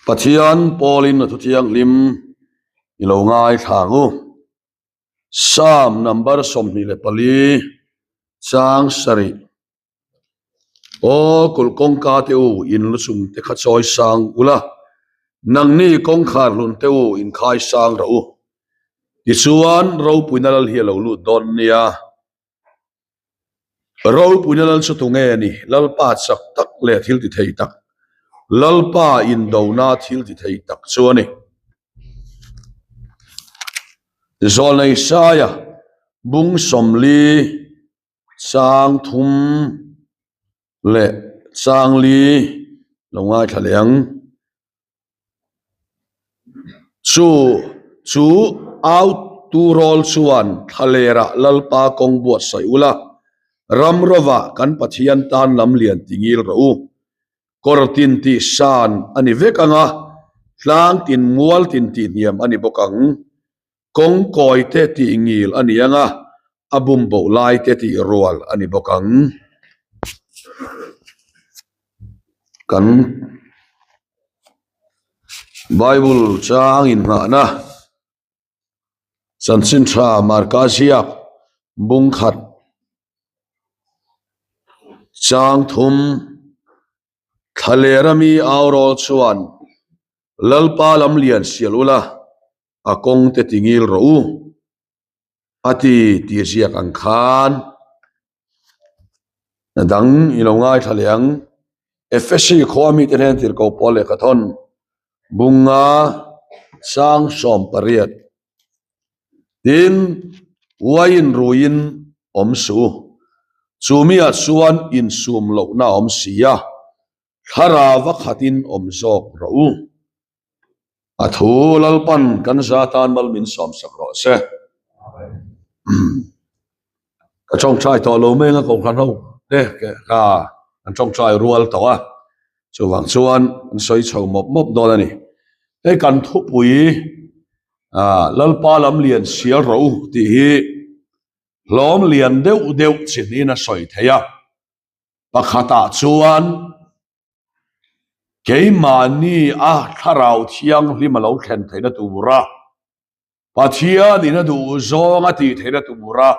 Pathian pawlin a thuthianghlim i lo ngaithla ang u. Psalm number 24 chang sarih. Aw kulh kawngka te u in lu chung te kha chawi sang ula, nangni kawngkhar hlun te u in khai sang rawh u. Tichuan ropuina lal hi a lo lut dawn nia. Ropuina lal chu tunge ni? Lalpa chak tak leh thil ti thei tak, Lalpa indona thil ti thei tak chu a ni. Zawlnei Saia bung 40 Chang thum leh chang li lo ngaithla leh ang. Chu chu au tu rawl chuan thlalerah Lalpa kawng buatsaih ula, ram rovah kan Pathian tan lam lian ti ngil rawh u. Kawr tin tih san a ni vek ang a, tlang tin mual tin tih hniam a ni bawk ang. Kawng kawi te tih ngil a ni ang a, a bum boh lai te tih rual a ni bawk ang. Kan Bible chang inngahna chanchin tha Marka ziak bung khat chang thum thlalera mi au rawl chuan Lalpa lam lian sial ula a kawng te ti ngil rawh u a ti tih ziak ang khan a dang i lo ngaithla leh ang. Efesi khua mite hnen tirhkoh pawl lehkha thawn bunga sang 18 tin uaiin ruiin awm suh u chu miah chuan insum lohna a awm si a. Thlarau a khatin awm zawk rawh u. A thu Lalpan kan za tan mal min sawmsak rawh se. Ka tawngtai tawh lo mai anga kohhran ho te ka an tawngtai rual tawh a, chuvang chuan an sawi chho mawp mawp dawn a ni. Hei kan thupui Lalpa lam lian sial rawh u tih hi hlawm lian deuh deuh chi hnihin a sawi thei a. Pakhatah chuan keimahni a thlarau thianghlim a lo thlen theihna tura Pathianin a duh zawng a tih theihna tura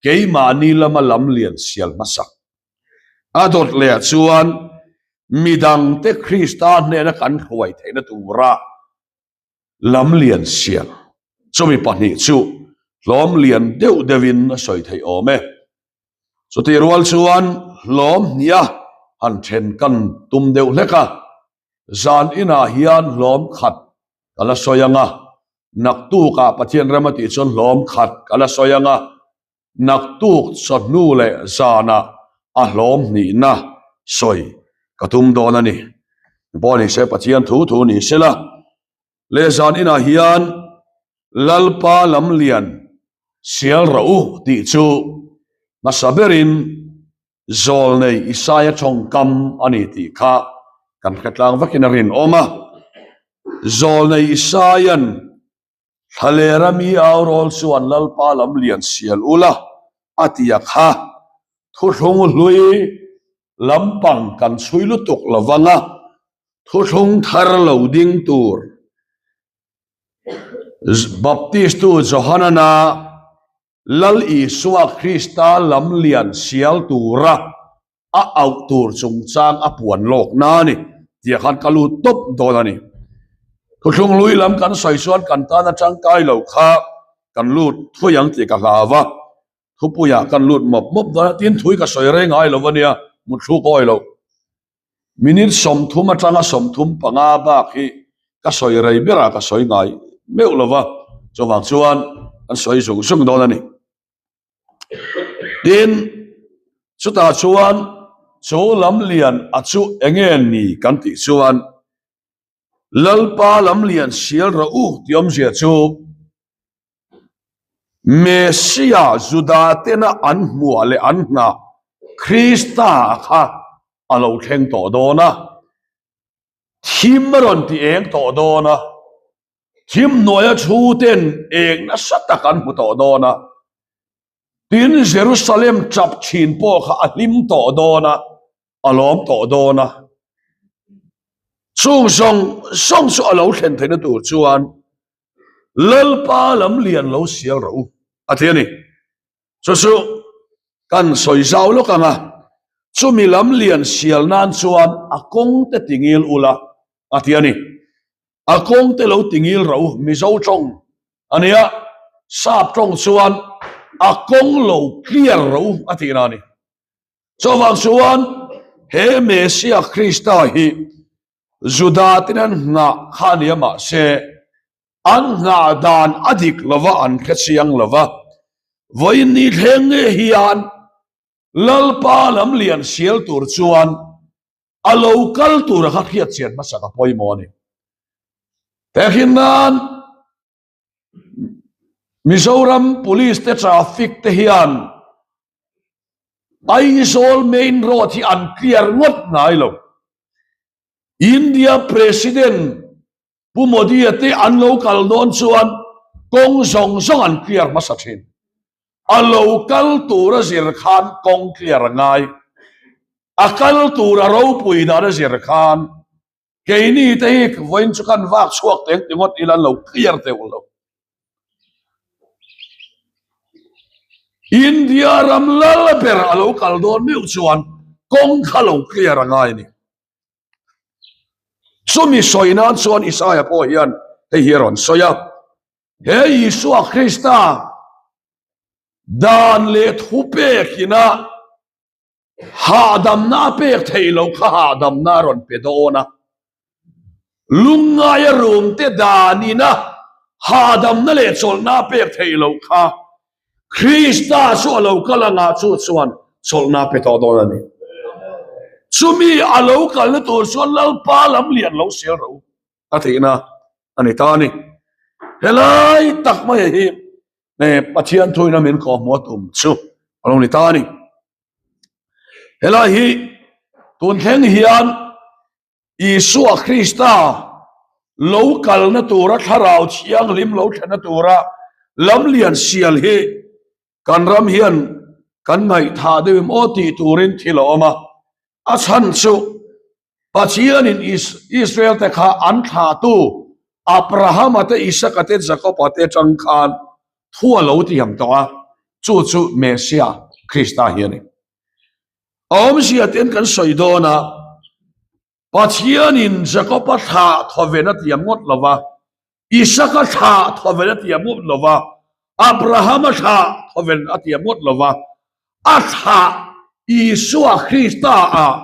keimahni lama lam lian sial hmasak. A dawt leh chuan midangte Krista hnena kan hruai theihna tura lam lian sial chumi pahnih chu hlawm lian deuh deuhin a sawi theih awm e. Chutih rual chuan hlawm hniha han then kan tum deuh hlek a, zan inah hian hlawm khat ka la sawi ang a, naktukah Pathian rem a tih chuan hlawm khat ka la sawi ang a, naktuk chawhnu leh zanah a hlawm hnihna sawi ka tum dawn a ni. Pawh ni se Pathian thu thu ni se la, leh zan inah hian Lalpa lam lian sial rawh u tih chu hmasa berin zawlnei Isaia tawngkam a ni tih kha kan hre tlang vakin a rinawm a. Zawlnei Isaia'n Thlalera mi au rawl chuan Lalpa lam lian sial ula a ti a kha, thuthlung hlui lampang kan chhui lutuk lo vang a, thuthlung thar lo ding tur Baptistu Johanana Lal Isua Krista lam lian sial tura a auh tur chungchang a puan lawk na a ni tih khan ka lut tawp dawn a ni. Thuthlung hlui lam kan sawi chuan kan tan a tangkai lo kha kan lut thui ang tih ka hlau a, thupuiah kan lut mawp mawp dawn a, tin thui ka sawi reng ngai lo a nia, mutthluk awi lo. Minute 30 atanga 35 bak hi ka sawi rei berah ka sawi ngai meuh lo va, chuvang chuan kan sawi zung zung dawn a ni. Tin, chutah chuan chu lam lian a chu enge ni kan tih chuan Lalpa lam lian sial rawh u tih awmzia chu Messia Juda tena an hmuah leh an nghah Krista kha a lo thleng tawh dawn a, thim a rawn ti eng tawh dawn a, thim hnuaia thu ten eng nasa tak an hmu tawh dawn a, tin Jerusalem tap thin pawh kha a hlim tawh dawn a, a lawm tawh dawn a. Chung zawng zawng chu a lo thlen theihna tur chuan Lalpa lam lian lo sial rawh u, a ti a ni. Chu chu kan sawi zau lawk ang a, chumi lam lian sial nan chuan a kawng te tingil ula, a ti a ni. A kawng te lo tingil rawh u, Mizo tawng a nia, Sap tawng chuan a kawng lo clear rawh u a tihna a ni. Chuvang chuan he Messiah Krista hi Juda ten an nghah kha a nia mahse an nghah dan a dik lova an hre chiang lova vawiin ni thleng nge hian Lalpa lam lian sial tur chuan a lo kal tura kha hriat chian hmasak a pawimawh a ni. Tehkhin nan Mizoram Police te traffic te hian Aizawl main road hi an clear ngawt ngai lo. India President Pu Modi-a te an lo kal dawn chuan kawng zawng zawng an clear hmasa thin. A lo kal tura zir khan kawng clear a ngai. A kal tura ropui dan a zir khan Keini te hi vawiin chu kan vak chhuak teng ti ngawt ila an lo clear deuh lo. India ram lal ber a lo kal dawn meuh chuan kawng kha lo clear a ngai a ni. Chumi sawi nan chuan Isaiah pawh hian hei hi a rawn sawi a, He Isua Krista dan leh thupek ina Hahdamna a pek theih loh kha hahdamna a rawn pe dawn a, lungngaia rumte danina hahdamna leh chawlhna a pek theih loh kha Krista chu a lo kal anga chu chuan chawlhna a pe tawh dawn a ni. Chumi a lo kalna tur chuan Lalpa lam lian lo sel ro a tihna a ni ta a ni. Helai tak mai hi Pathian thuina min kawhhmuh a tum chu a lo ni ta a ni. Helai hi tun thleng hian Isua Krista lo kalna tura thlarau thianghlim lo thlenna tura lamlian sial hi kan ram hian kan ngaihthah deuh em aw tih turin thil a awm a. A chhan chu Pathianin Israel te kha an thlahtu Abrahama te, Isaka te, Jakoba te atang khan thu a lo tiam tawh a, chu chu Messiah Krista hi a ni. A awmzia ten kan sawi dawn a, Pathianin Jakoba thlah thawven a tiam ngawt lo va, Isaka thlah thawven a tiam ngawt lo va, Abrahama thlah thawven a tiam ngawt lo va, a thlah Isua Krista ah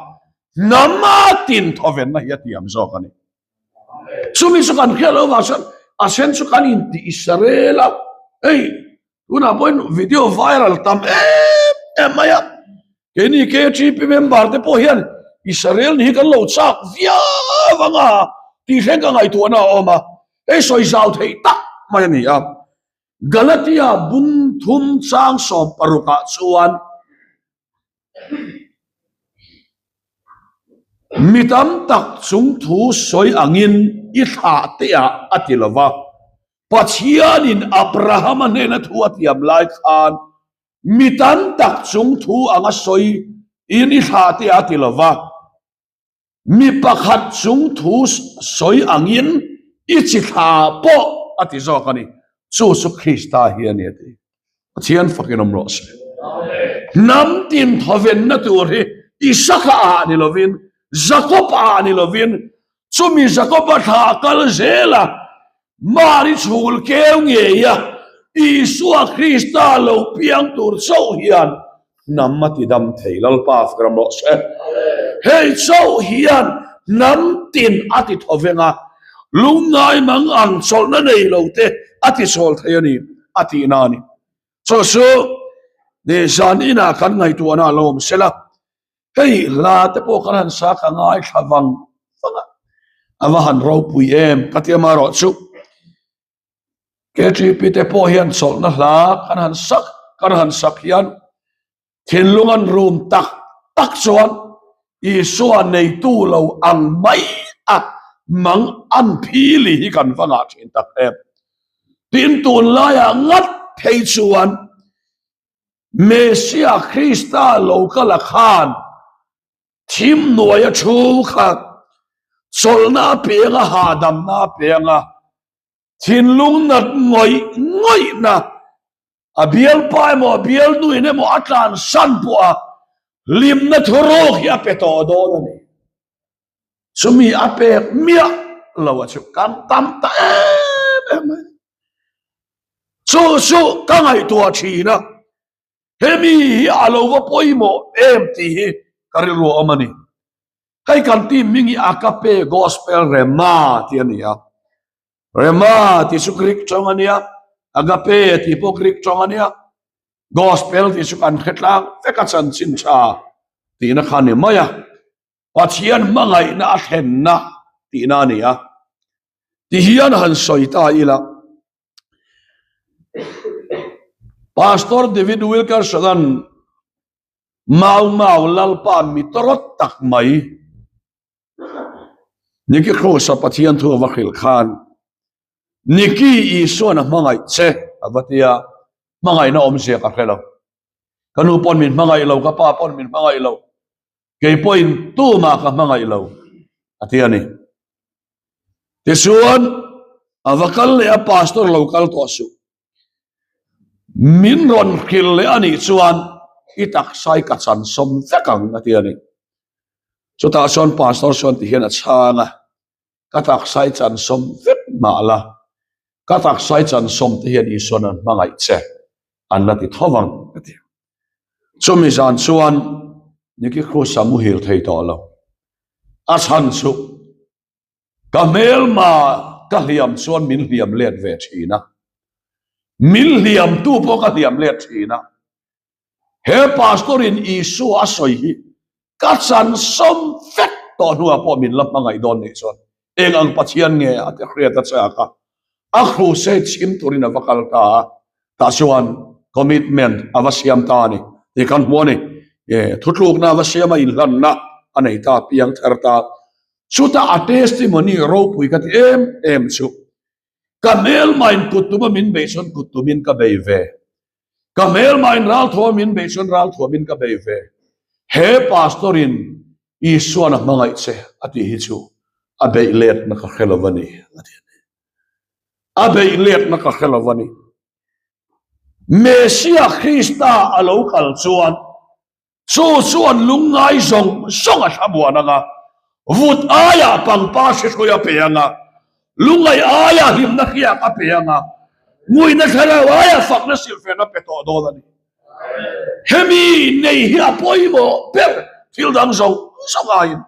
hnam a tin thawvenna hi a tiam zawk a ni. Chumi chu kan hriat loh vang chuan a then chu kan intih Israel a, hei tunah pawhin video viral tam em em mai a, keini KTP member te pawh hian Israel ni hi kan lo chak viau ang a tih thleng ka ngaihtuahna a awm a, hei sawi zau theih tak mai a ni a. Galatia bung thum chang sawm parukah chuan Mi tam tak chung thu sawi angin i thlah teah a ti lo va, Pathianin Abrahama hnena thu a tiam lai khan mi tam tak chung thu anga sawi in i thlah teah a ti lo va, Mi pakhat chung thu sawi angin i chi thla pawh a ti zawk a ni. Chu chu Krista hi a ni a ti. Pathian fakin awm rawh se. Hnam tin thawvenna tur hi Isaka ah ni lovin, Jakob ah ni lovin, chumi Jakob-a thla kal zela Mari chhul keu ngeia Isua Krista lo piang tur chauh hian hnam a ti dam thei Lalpa ram rawh se. Hei chauh hian hnam tin a ti thaw veng a, lungngai mang ang chawlhna nei lo te a ti chawl thei a ni a tihna a ni. Chu chu zan inah kan ngaihtuahna a lo awm sela, Hei hla te pawh kan han sa ka ngaithla vang vang a, a va han ropui em ka ti amaherawh chu KTP te pawh hian chawlhna hla kan han sak kan han sak hian thinlung an rum tak tak chuan Isua neitu lo ang mai a mang an phili hi kan va ngah thin tak em. Tin tunlaiah ngat phei chuan Messiah Krista lo kal a khan thim hnuaia thu kha. Chawlhna a pe anga, hahdamna a pe anga, thinlung nat ngawih ngawihna a bialpa emaw a bialnuin emaw a tlansan pawh a hlimna thuruk hi a pe tawh dawn a ni. Chumi a pek miah lo a chu kan tam ta em em mai. Chu chu ka ngaihtuah thin a, hemi hi a lo va pawimawh em tih hi ka rilru a awm a ni. Hei kan team hming hi Agape Gospel Rema tih a ni a. Rema tih chu Greek tawng a nia, Agape tih pawh Greek tawng a nia. Gospel tih chu kan hre tlang vek a chanchin tha tihna kha a ni mai a. Pathian hmangaihna a thlenna tihna a ni a. Tihian han sawi ta ila. Pastor David Wilkerson-a'n Mau Mau Lalpa mi tawrawt tak mai Niki Kross-a Pathian thu a va hrilh khan Niki Isuan a hmangaih che a va ti a, hmangaihna awmzia ka hre lo. Ka nu pawn min hmangaih lo, ka pa pawn min hmangaih lo, kei pawhin tumah ka hmangaih lo a ti a ni. Tichuan a va kal leh a, Pastor lo kal tawh suh. Min rawn hrilh leh a nih chuan i taksa i ka chan sawm vek ang a ti a ni. Chutah chuan Pastor chuan ti hian a chhang a, Ka taksa i chan sawm vek mah la, ka taksa i chan sawm te hian Isuan an hmangaih che an la ti tho vang a ti. Chumi zan chuan Nicky Cruz a muhil thei tawh lo. A chhan chu Ka hmelma ka hliam chuan min hliam let ve thin a, min hliamtu pawh ka hliam let thin a. He pastor in Isua a sawi hi ka chan sawm vek tawh hnuah pawh min la hmangaih dawn nih chuan eng ang Pathian nge a ti hriat a chak a, a crusade chhim turin a va kal ta a, tah chuan commitment a va siam ta a ni tih kan hmu a ni. Thutlukna a va siam a, inhlanna a nei ta, piang ther ta. Chutah a testimony ropui ka ti em em chu, Ka hmelmain kut tuma min bei chuan kut tumin ka bei ve. Ka hmelmain ralthuama min bei chuan ralthuamin ka bei ve. He pastor in Isuan a hmangaih che a tih hi chu a beih letna ka hre lo a ni a ti a ni. A beih letna ka hre lo a ni. Messiah Krista a lo kal chuan Chu chuan lungngai zawng zawng a thlamuan ang a, vut aiah pangpar hrihrui a pe ang a, lungngai aiah hlimna hriak a pe ang a, nguihna thlarau aiah fakna silhfen a pe tawh dawn a ni. Hemi nei hi a pawimawh ber thil dang zawng zawng aiin.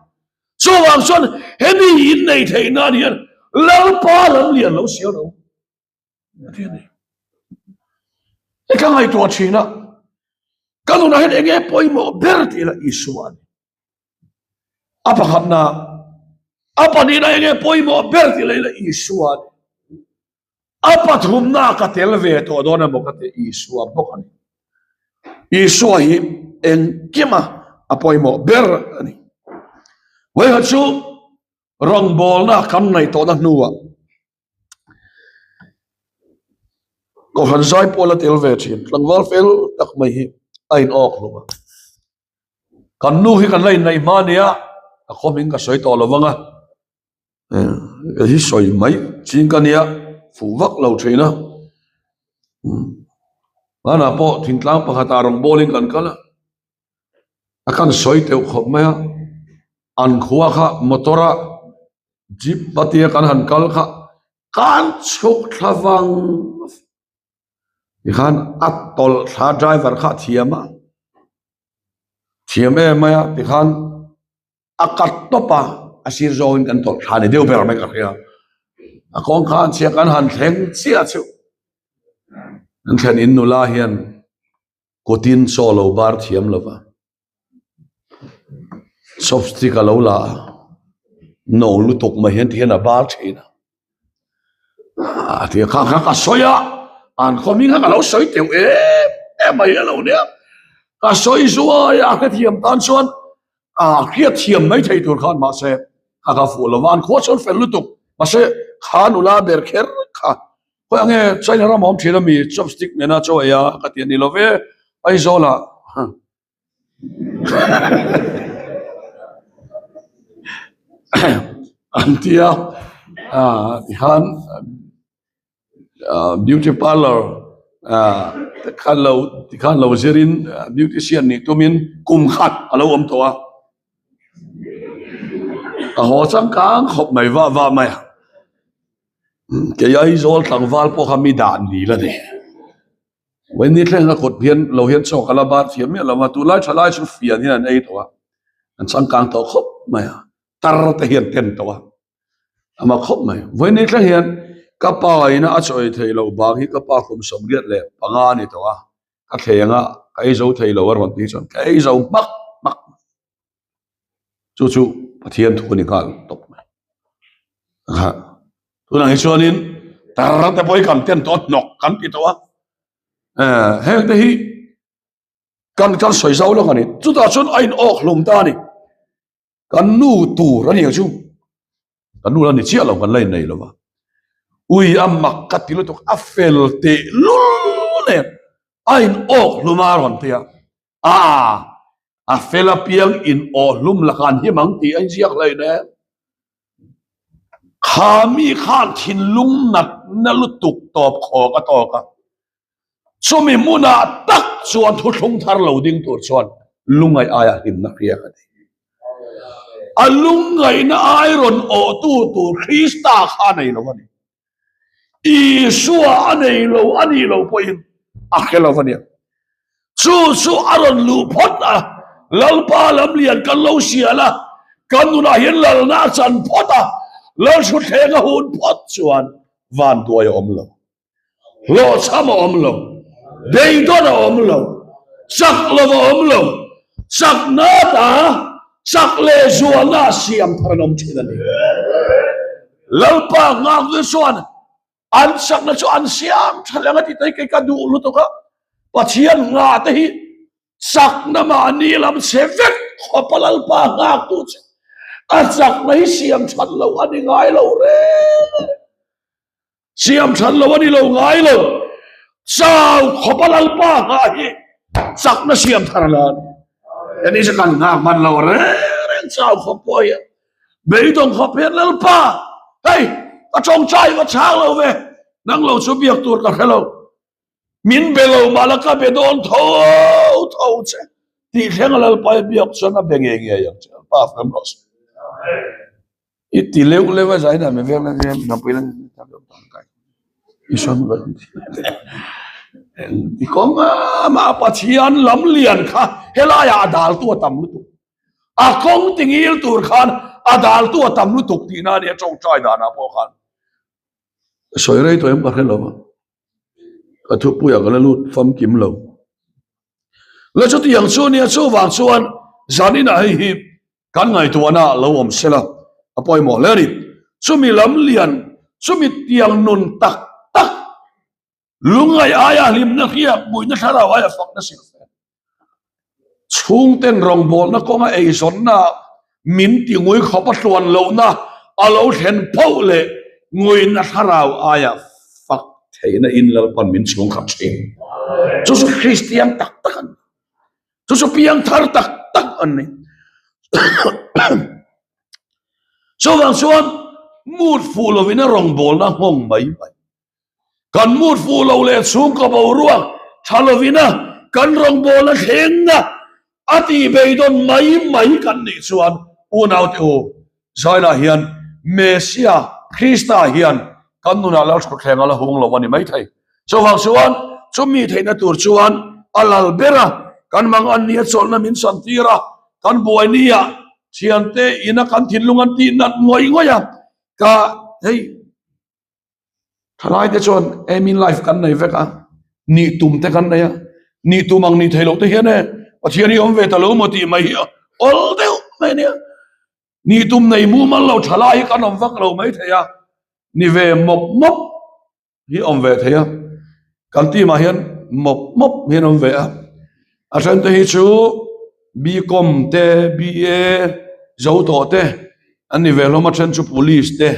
Chuvang chuan hemi innei theih nan hian Lalpa lam lian lo sial ro. He ka ngaihtuah thin a, ka nunah hian enge pawimawh ber tih lah Isua a ni. A pakhatna, a pahnihna enge pawimawh ber tih lah Isua a ni. A pathumna ka tel ve tawh dawn emaw ka ti Isua bawk a ni. Isua hi engkima a pawimawh ber a ni. Vawikhat chu rawngbawlna kan neih tawhna hnuah Kohhran zai pawh la tel ve thin, tlangval fel tak mai hi a in awk hlum a. Kan nu hi kan la inneih hma nia, a khaw hming ka sawi tawh lo vang a, ka hi sawi mai ching ka nia, fuh vak lo thin a. Hmanah pawh thingtlang pakhatah rawngbawlin kan kal a. A kan sawi teuh khawp mai a, an khua kha motor a jeep a tia kan han kal kha kan chhuk thla vang tikhan a tawlh thla driver kha a thiam a, thiam em mai a tikhan a kat tawp a, a sir zawngin kan tawlh thla ni deuh ber mai ka hria, a kawngka an chhia kan han thleng chiah chu an thlen in nula hian. Kutin chaw lo bar thiam lo va, chopstick a lo la a, no lutuk mai hian tihian a bar thin a, a ti a, kha kha ka sawi a, an khaw hming kha ka lo sawi teuh em em mai a lo nia, ka sawi zuai a, a hrethiam tan chuan a hriat thiam mai thei tur khan mahse kha ka fuh lo va, an khua chuan fel lutuk mahse kha nula ber kher kha. Khawi ang e, China ram a awm thin a mi, chopstick nena chaw ei a ka ti a ni lo ve, Aizawl ah An ti a, tikhan beauty parlour khan lo tikhan lo zirin beautician nih tumin kum khat a lo awm tawh a, a haw changkang khawp mai vah vah mai a, kei Aizawl tlangval pawh kha mi dan nil a ni. Vawiin thleng a kut hian lo hian chaw ka la bar thiam miah lo a, tunlai thalai chu fian hian an ei tawh a, an changkang tawh khawp mai a. tar te hian ken tawh a, a mak khawp mai. Vawiin thleng hian ka pa ina a chawi theih loh vang hi ka pa kum 85 a ni tawh a, ka thleng a, ka ei zo thei lo a rawn tih chuan ka ei zo hmak hmak mai. Chu chu Pathian thu a ni nghal tawp mai. Tunah hi chuanin tar te pawh hi kan ken tawh a, hnawk kan ti tawh a, heng te hi kan kan sawi zau lawk a ni. Chutah chuan a in awk hlum ta a ni. Kan nu tur a ni ang chu. Kan nu la ni chiah lo kan la innei lo va. Ui a mak ka ti lutuk a fel teh lul nen a in awk hlum a rawn ti a. Aa a fel apiang in awh hlum lakah an him ang tih a inziak hlei nen. Kha mi khan thinlung natna lutuk tawp khawk a tawk a. Chumi hmunah tak chuan thuthlung thar lo ding tur chuan lungngaih aia hlimna hria ka ni. A lungngaihna ai rawn awhtu tur Krista kha a nei lo a ni. Isua a nei lo a nih loh pawhin a hre lo a nia. Chu chu a rawn luh phawt a, Lalpa lamlian kan lo sial a, kan nunah hian lalna a chan phawt a, Lalthutthleng a hun phawt chuan vanduai a awm lo. Hlawhchham a awm lo, beidawn a awm lo, chak lo a awm lo, chakna ata chak leh zualna siam thar an awm thin a ni. Lalpa nghaktu chuan an chakna chu an siam tha leh ang a tih te hi kei ka duh lutuk a, Pathian nghah te hi chakna mahni lam chhe vek khawpa Lalpa nghaktu che a chakna hi siam that loh a ni ngai lo reng a ni. Siam that lo a ni lo ngai lo. Chau khawpa Lalpa nghah hi chakna siam thar la a ni. Kan ni chu kan nghak hman lo reng reng chau khawp pawh hian beidawng khawp hian Lalpa hei ka tawngtai va chhang lo ve nang lo chu biak tur ka hre lo. Min be lo mah la ka be dawn tho tho che tih thleng a Lalpa i biak chuan a be ngei ngei ang che Lalpa a fem rawh se. I ti leuh leuh a zaina mi veng lang hian napui lang Isuan ti kawng a mah Pathian lam lian kha helaiah a daltu a tam lutuk. A kawng ti ngil tur khan a daltu a tam lutuk tihna a ni a tawngtai danah pawh khan. Ka sawi rei tawh em ka hre lo a, ka thupuiah ka la lut famkim lo. La chutiang chu nia chuvang chuan zaninah hei hi kan ngaihtuahna lo awm sela a pawimawh hle a ni. Chumi lam lian, chumi tiang nun tak tak Lungngaih aia hlimna hriak, muihna thlarau aia fakna sil fe. Chhungten rawngbawlna kawnga eizawnna min ti ngui khawp a tluan lohna a lo thlen phoh leh nguihna thlarau aia fak theihna in Lalpan min chhungkhat thin. Chu chu Kristian tak tak an ni. Chu chu piangthar tak tak an ni. Chuvang chuan mood fuh lovin a rawngbawlna nghawng mai mai. Kan mut fuh lo leh chhungkaw boruak tha lovina kan rawngbawlna thlengna a tih beidawn mai mai kan nih chuan unaute u, Zailah hian Messia, Krista hian kan nunah Lalthutthleng a la hung lo a ni maithei. Chuvang chuan chumi theihna tur chuan a lal ber a, kan mangan nia chawlhna min chantir a, kan buai nia thiante ina kan thinlung an tih nat ngawih ngawih a, ka hei Thalai te chuan aim in life kan nei vek a, nih tum te kan nei a, nih tum ang nih theih loh te hian e Pathian hi awm ve ta lo maw tih mai hi awl deuh mai a nia. Nih tum nei mumal lo thalai hi kan awm vak lo mai thei a, ni ve mawp mawp hi awm ve thei a, kan team ah hian mawp mawp hian awm ve a, a then te hi chu BCom te BA zo tawh te an ni ve hlawm a, then chu police te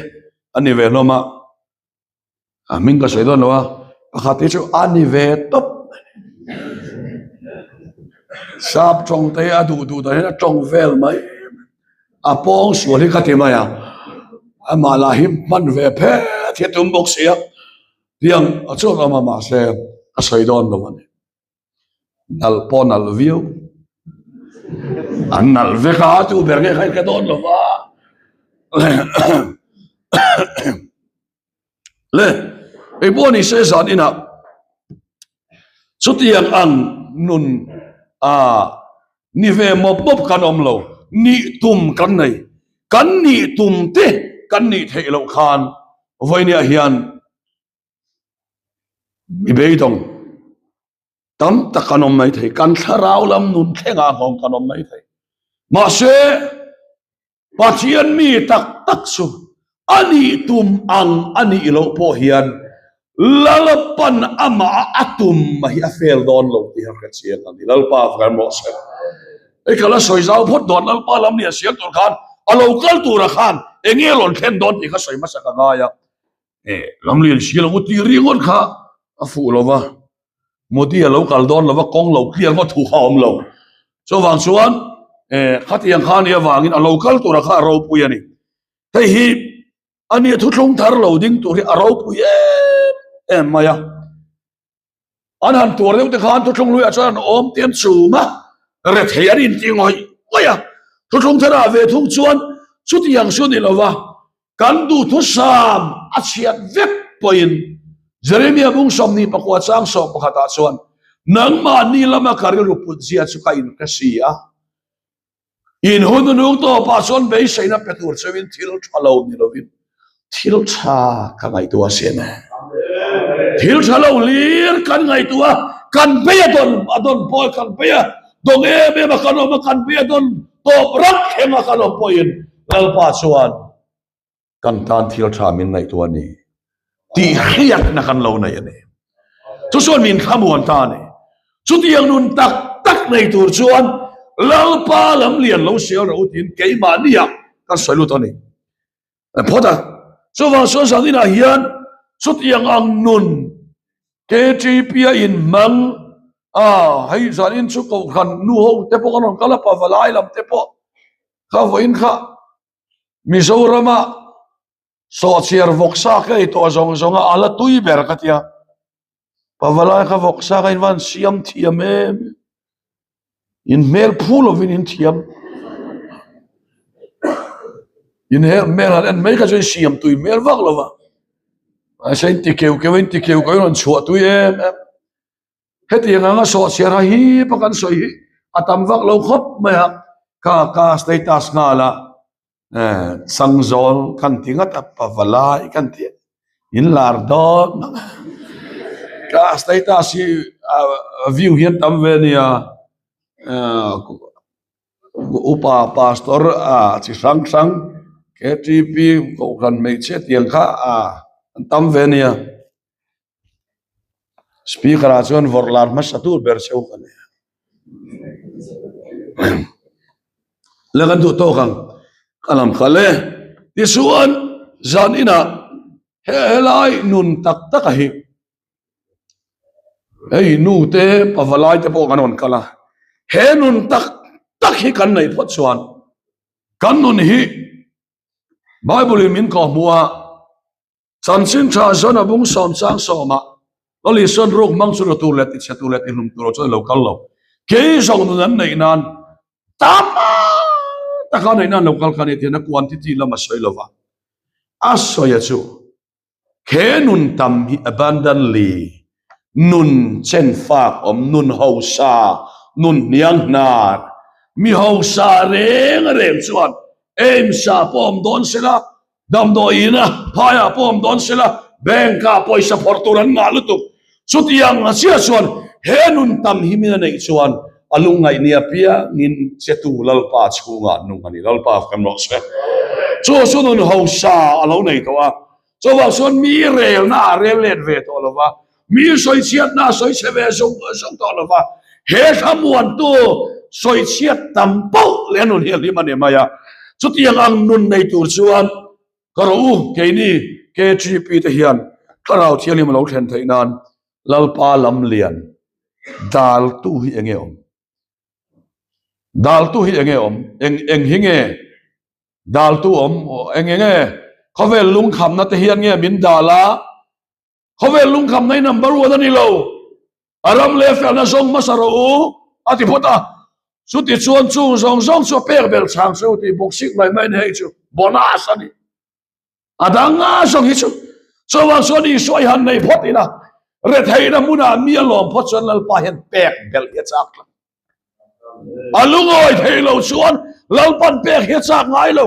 a ni ve hlawm a, a hming ka sawi dawn lo a, pakhat hi chu a ni ve tawp sap tawng te hi a duh duh dan hian a tawng vel mai a pawng sual hi ka ti mai a. Amah lah hi hman ve phet hi a tum bawk si a, tiang a chuan awm a mahse a sawi dawn lo a ni. Nalh pawh nalh viau, an nalh vek a, tu ber nge kha in hre dawn lo va. Le, hei pawh ni se zan inah chutiang ang nun a ni ve mawp mawp kan awm lo, nih tum kan nei. Kan nih tum te kan nih theih loh khan vawinia hian mi beidawng tam tak kan awm mai thei, kan thlarau lam nun thlengah nghawng kan awm mai thei. Mahse, Pathian mi tak tak chu a nih tum ang a nih loh pawh hian Lalpan amah a tum a hi a fel dawn lo tih a hre chiang a ni. Lalpa a fak rawh se. Hei ka la sawi zau phawt dawn, Lalpa lam nih a siam tur khan a lo kal tura khan eng nge rawn thlen dawn tih kha sawi hmasa ka ngai a. Lam lian si lo tih ringawt kha a fuh lo va. Modi a lo kal dawn lova kawng lo clear ngawt thu kha a awm lo. Chuvang chuan eh khatiang kha nia vangin a lo kal tura kha a ropui a ni. Hei hi a nia thuthlung thar lo ding tur hi a ropui em em mai a. An han tuar deuh te khan thuthlung luiah chuan an awm te an chum a, rethei an inti ngawih ngawih a. Thuthlung tharah ve thung chuan chutiang chu ni lova Kan duhthusam a chhiat vek pawhin Jeremia bung sawmhnih pakua chang sawm pakhatah chuan, Nangmahni lama ka rilru put zia chu ka inhre si a, in hun hnung tawpah chuan beiseina pe tur cheuhin thil tha lo ni lovin thil tha ka ngaihtuah asin e. Thil tha lo hlir kan ngaihtuah a, kan bei a dawn a dawn pawh kan bei a dawng em em a kan awm a, kan bei a dawn tawp rak thleng a kan awm pawhin Lalpa chuan kan tan thil tha min ngaihtuah a ni tih hriatna kan lo nei a ni. Chu chuan min thlamuan ta a ni. Chutiang nun tak tak nei tur chuan Lalpa lam lian lo sial rawh u tiin keimahniah kan sawi lut a ni. Phawt a, chuvang chuan zan inah hian chutiang ang nun KTP a inhmang a, hei zan in chu kohhran nu ho te pawh kan rawn kal a, pavalai lam te pawh kha vawiin kha Mizorama sawhchiar vawksa ka ei tawh zawng zawng a, a la tui ber ka tia. Pavalai kha vawksa kha in van siam thiam em in hmel phu lovin in thiam in he hmel han en mai kha chu in siam tui hmel vak lova mahse in ti keu keu in ti keu keu in rawn chhuah tui em em hetiang anga sawhchhiar ha hip a kan sawi hi a tam vak lo khawp mai a ka ka status nghal a. Sangzawl kan ti ngat a, Pavalai kan ti in lar dawn ka status hi view hian tam ve ania upa pastor a chi hrang hrang ktp kohhran hmeichhia tiang kha an tam ve ania. Speaker ah chuan vawrh lar hmasa tur ber cheu ka ni. La kan duh tawk ang ka lam kha le. Tichuan zan inah he helai nun tak tak a hi hei nu te pavalai te pawh kan rawn kal a. He nun tak tak hi kan neih phawt chuan kan nun hi Bible in min kawhhmuh a. Chanchin tha zawn a bung sawm chang sawmah Lal Isuan ruk hmang chu ru tur leh tichhe tur leh tihlum tur chuan i lo kal lo. Kei zawng nun an neih nan tam taka neih nan lo kal kha ni tihian a quantity lam a sawi lo va. A sawi a chu he nun tam hi abundantly nun chen fak awm, nun hausa, nun hniang hnar, mi hausa reng reng chuan AIMS ah pawh awm dawn sela Damdawiin a phaiah pawh awm dawn sela, bank ah pawisa phawrh tur an ngah lutuk. Chutiang a chiah chuan he nun tam hi min a neih chuan a lungngaih nia piangin chetu Lalpa chhungah nung a ni. Lalpa kan rawh se. Chu chu nun hausa a lo nei tawh a, chuvang chuan mi relna a rel let ve tawh lo va, mi sawichhiatna a sawichhe ve zung zung tawh lo va, he thlamuantu sawichhiat tam poh leh a nun hi a hlim a ni mai a. Chutiang ang nun nei tur chuan ka rawh u, keini KTP te hian Thlarau Thianghlim a lo thlen theih nan Lalpa lamlian daltu hi enge awm? Daltu hi enge awm? Eng eng hi nge daltu awm? Eng enge? Khawvel lungkhamna te hian nge min dal a? Khawvel lungkhamna hi number one a ni lo. A ram leh felna zawng hmasa rawh u, a ti phawt a. Chuti chuan chung zawng zawng chu a pek belh chang chu tih bawk sik mai mai a ni hei chu bonus a ni. A dang a zawng hi chu chuvang chuan Isua i han nei phawt ila retheihna hmunah mi a lawm phawt chuan Lalpa hian pek belh hi a chak tlat. A lungawi thei lo chuan Lalpan pek hi a chak ngai lo.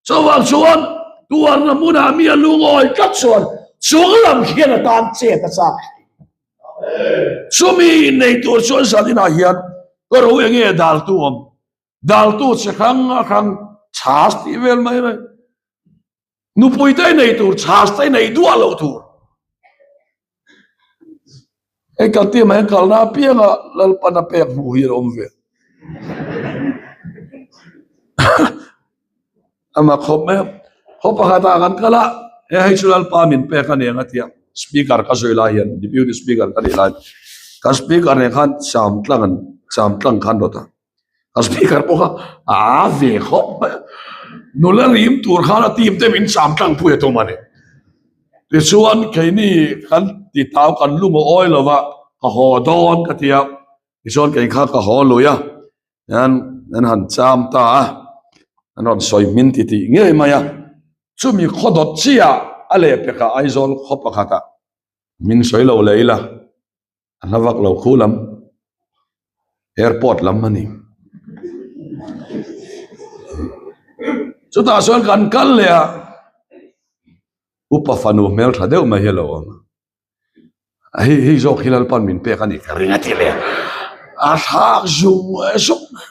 Chuvang chuan tuarna hmunah mi a lungawi tlat chuan chung lam hian a tan chet a chak thei. Chumi innei tur chuan zan inah hian ka ro enge daltu awm Daltu che hrang a hrang chhas tih vel mai mai. Nupui te nei tur chhas te nei duah loh tur. Hei kan tih mai kalna apianga Lalpan a pek hmuh hi a awm ve. Ama khawp mai a. Khaw pakhatah kan kal a, he hei chu Lalpa min pek a ni ang a ti a. Speaker ka sawi lai hian, Deputy Speaker ka nih lai, ka Speaker nen khan cham tlang an cham tlang khan rawt a. A speaker pawh kha a a ve khawp mai a. Nula rim tur khan a team te min cham tlang pui a tum a ni. Tichuan keini kan ti tau kan lung a awi lo va, ka haw dawn ka ti a. Tichuan kei kha ka haw lui a, hian an han cham ta a, an rawn sawi hmin ti tih ngei mai a. Chumi khaw dawt chiah a lehpekah Aizawl khaw pakhatah min sawi lo leh ila. A hla vak lo khu lam airport lam a ni. Chutah chuan kan kal leh a, upa fanu hmel tha deuh mai hi a lo awm a. Hei hei zawk hi Lalpan min pek a ni ka ring a ti leh a, a thlak zung zung mai.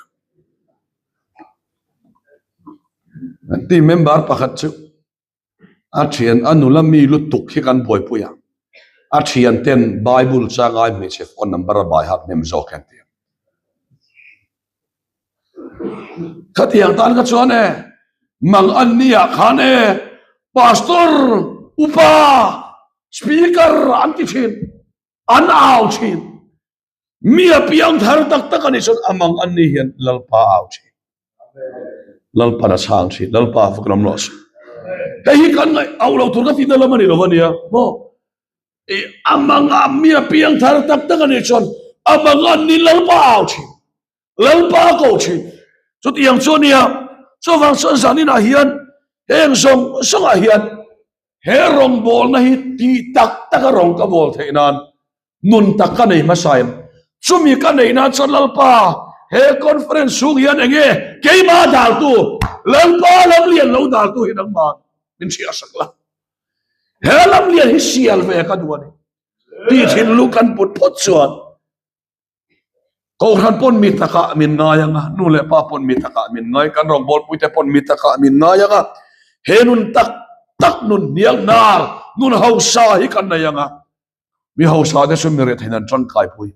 An team member pakhat chu A thian a nula mi lutuk hi kan buaipui a, a thian ten Bible changai hmeichhe phone number a bai hak hnem zawk hian ti a. Khatiang tan kha chuan e, mang an nia khan e, Pastor, Upa, Speaker an ti thin, an au thin. Mi a piang thar tak tak a nih chuan a mang an ni hian Lalpa a au thin. Lalpan a chhang thin. Lalpa a fak ram rawh se. Hei hi kan ngaih au lo tur ka tihna lam a ni lo a nia maw? I a mang a mi a piang thar tak tak a nih chuan a mang an ni Lalpa a au thin. Lalpa a ko thin. Chutiang chu a nia. Chuvang chuan zaninah hian heng zawng zawngah hian he rawngbawlna hi tih tak taka rawng ka bawl theih nan Nun tak ka nei hmasa em? Chumi ka neih nan chuan Lalpa, he conference chhung hian eng nge keimah daltu, Lalpa lamlian lo daltu hi nangmah min hriatsak la. He lamlian hi sial ve ka duh a ni. Tih thinlung kan put phawt chuan Kohhran pawn mi takah min ngai ang a, nu leh pa pawn mi takah min ngai, kan rawngbawlpuite pawn mi takah min ngai ang a, he nun tak tak nun hnial hnar, nun hausa hi kan nei ang a. Mi hausa te chu mi rethei an tangkaipui.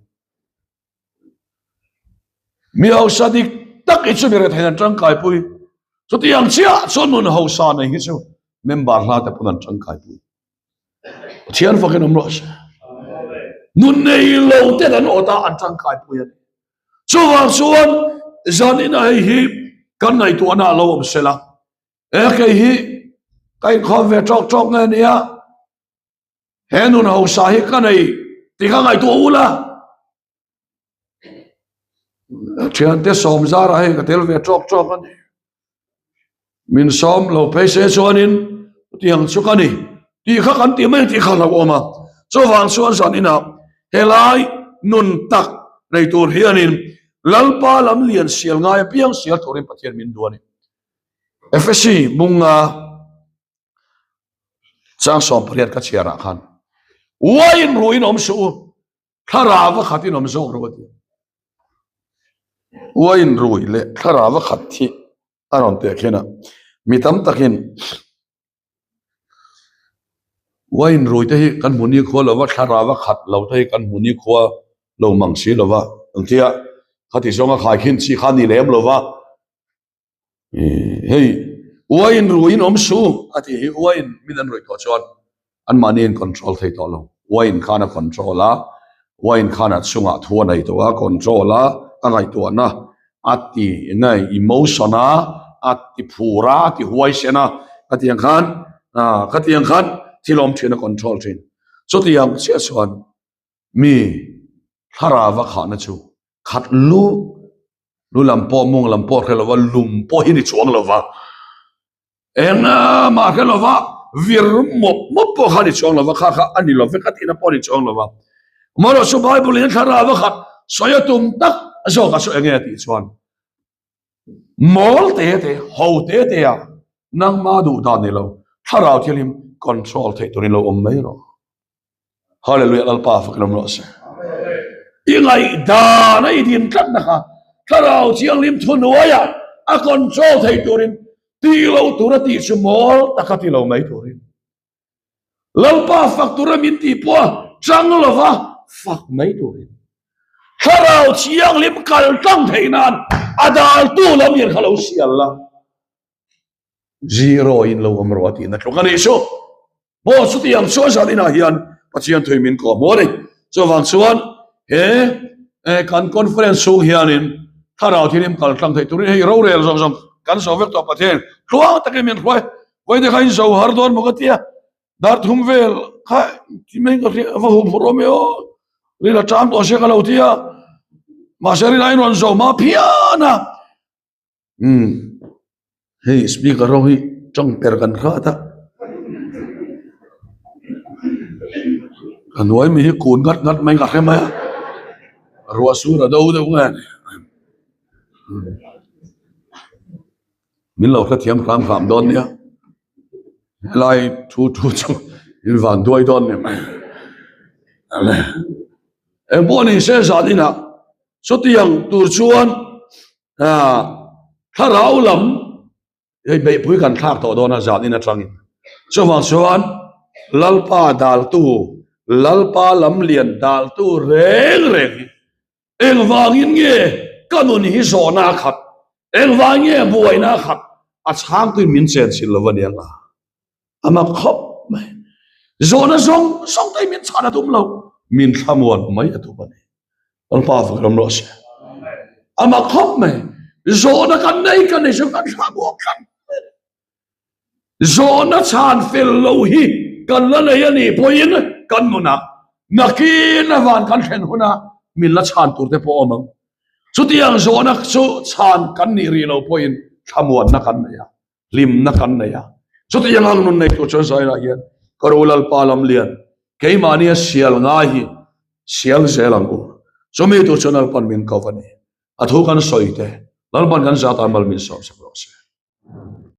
Mi hausa dik tak hi chu mi rethei an tangkaipui. Chutiang chiah chuan nun hausa nei hi chu member hla te pawn an tangkaipui. Pathian fakin awm rawh se. Nun nei lo ten an awt a an tangkaipui a ni. Chuvang chuan zanin a hei hi kan ngaihtuahna a lo awm sela. E kei hi ka inkhawm ve tawk tawk nge nia. He nun hausa hi ka nei tih ka ngaihtuah ul a. Thiante sawm zarah hei ka tel ve tawk tawk a ni. Min sawm lo phei se chuanin tiang chu ka ni tih kha kan tih mai tih kha hlauhawm a. Chuvang chuan zan inah helai nun tak nei tur hianin Lalpa lam lian sial ngai apiang sial turin Pathian min duh a ni. Efesi bunga Chang 18 ka chhiarah khan uaiin ruin awm suh u, thlarau a khat in awm zawk rawh a ti. Uaiin rui leh thlarau a khat hi a rawn teh khin a, mi tam takin uaiin rui te hi kan hmu nikhua lo va, thlarau a khat lo te hi kan hmu nikhua lo mang si lo va, engtia khati zawnga khaikhin chi kha ni lem lo va. Hei uaiin ruiin awm su a tih hi uaiin min an ruih tawh chuan anmahni in control thei tawh lo. Uaiin khan a control a, uaiin khan a chungah thu a nei tawh a, control a, a ngaihtuahna a ti nge emotion a, a ti phur a, a ti huaisen a. Khatiang khan khatiang khan thil awm thin a control thin. Chutiang chiah chuan mi thlarau a khahna chu khat lu lu lam pawh mawng lam pawh hre lova lum pawh hi ni chuang lova engmah hre lova vir mawp mawp pawh kha ni chuang lova kha kha a ni lo vek a tihna pawh a ni chuang lova amaherawh chu Bible in thlarau a khat sawi a tum tak zawk a chu enge a tih chuan mawl te te ho te te a nangma duh dan ni lo thlarau thianghlim control theih turin lo awm mai rawh. Hallelujah Lalpa fak lam rawh se. I ngaihdan a i din tlatna kha Thlarau Thianghlim thuhnuaia a control thei turin ti lo tura tih chu mawl taka ti lo mai turin Lalpa fak tura min tih pawha chang lova fak mai turin Thlarau Thianghlim kal tlang theih nan a daltu lam hian kha lo sial la. Zero in lo awm rawh a tihna tluk a nih chu. Maw chutiang chuan zan inah hian Pathian thui min kawh hmu a ni. Chuvang chuan he kan conference chhung hianin thlarau thilim kal tlang theih turin hei rorel zawng zawng kan zo vek tawh Pathian tluang takin min hruai. Vawiin kha in zo har dawn maw ka tia dar thum vel kha ti mai ka hria va hum hur awm e aw ril a ṭam tawh sia ka lo tia mahse ril a inrawn zo hma phian a. Umm hei speaker ho hi tawng per kan hrat a ka hnuai mi hi kun ngat ngat mai ka hre mai a ruah sur a do deuh nge ni min lo hrethiam hram hram dawn nia helai thu thu chu in van duai dawn ni mai engpawh ni se zan inah chutiang tur chuan. Thlarau lam hei beihpui kan thlak tawh dawn a zan in atangin. Chuvang chuan Lalpa daltu, Lalpa lam lian daltu reng reng hi engvangin nge ka nun hi zawhna a khat, engvang nge buaina a khat a chhangtuin min chenchilh lo a nia nga. A mak khawp mai. Zawhna zawng zawng te hi min chhan a tum lo, min thlamuan mai a tum a ni. Lalpa fak ram rawh se. A mak khawp mai. Zawhna kan nei kan nei chu kan thlamuan tlat. Zawhna chhan fel lo hi kan la nei a nih pawhin kan nunah nakin a van kan thlen huna min la chhan tur te pawh awm ang. Chutiang zawhna chu chhan kan nih rih lo pawhin thlamuanna kan nei a. hlimna kan nei a. Chutiang ang nun nei tur chuan Zairah hian ka ro Lalpa lam lian keimahnia sial ngai hi sial zel ang u. Chumi tur chuan Lalpan min ko a ni. A thu kan sawi te Lalpan kan zat ah mal min sawm sak rawh se.